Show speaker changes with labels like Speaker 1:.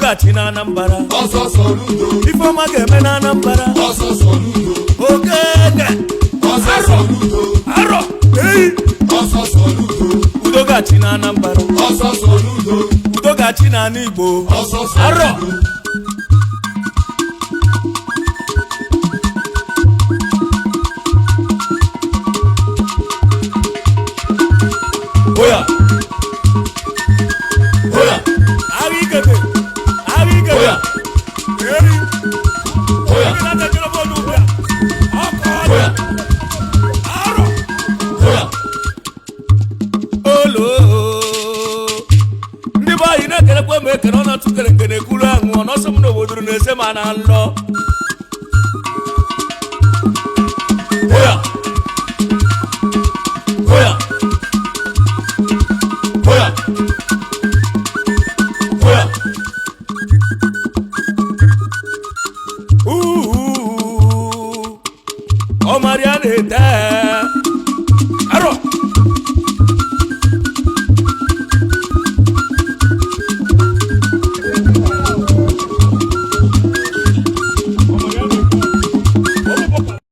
Speaker 1: Ga-achị na Anambra.
Speaker 2: Ọsọ Soludo.
Speaker 1: Ifeọma ga-eme na Anambra.
Speaker 2: Ọsọ Soludo.
Speaker 1: Okeke.
Speaker 2: Ọsọ Soludo.
Speaker 1: Arọ eyi.
Speaker 2: Ọsọ Soludo.
Speaker 1: Udo ga-achị na Anambra.
Speaker 2: Ọsọ Soludo.
Speaker 1: Udo ga-achị na ala Igbo.
Speaker 2: Ọsọ
Speaker 1: Arọ.
Speaker 2: Soludo.
Speaker 1: Oya.
Speaker 2: Oya.
Speaker 1: Agha ikete, agha ikete.
Speaker 2: Oya.
Speaker 1: Eri.
Speaker 2: Oya.
Speaker 1: Ndị na-ejere obodo ugbu a. Ọkụ ọdụ.
Speaker 2: Oya.
Speaker 1: Arọ.
Speaker 2: Oya.
Speaker 1: Olo ndị be anyị na-ekelekwa m ekene ọ na-atụkere nke na-ekwuru ahụ ọ n'ọsọ m n'obodo na-ese ma na nlọ.
Speaker 2: Oya. Oya. Oya. Oya.
Speaker 1: Uhu. Ọmarịa.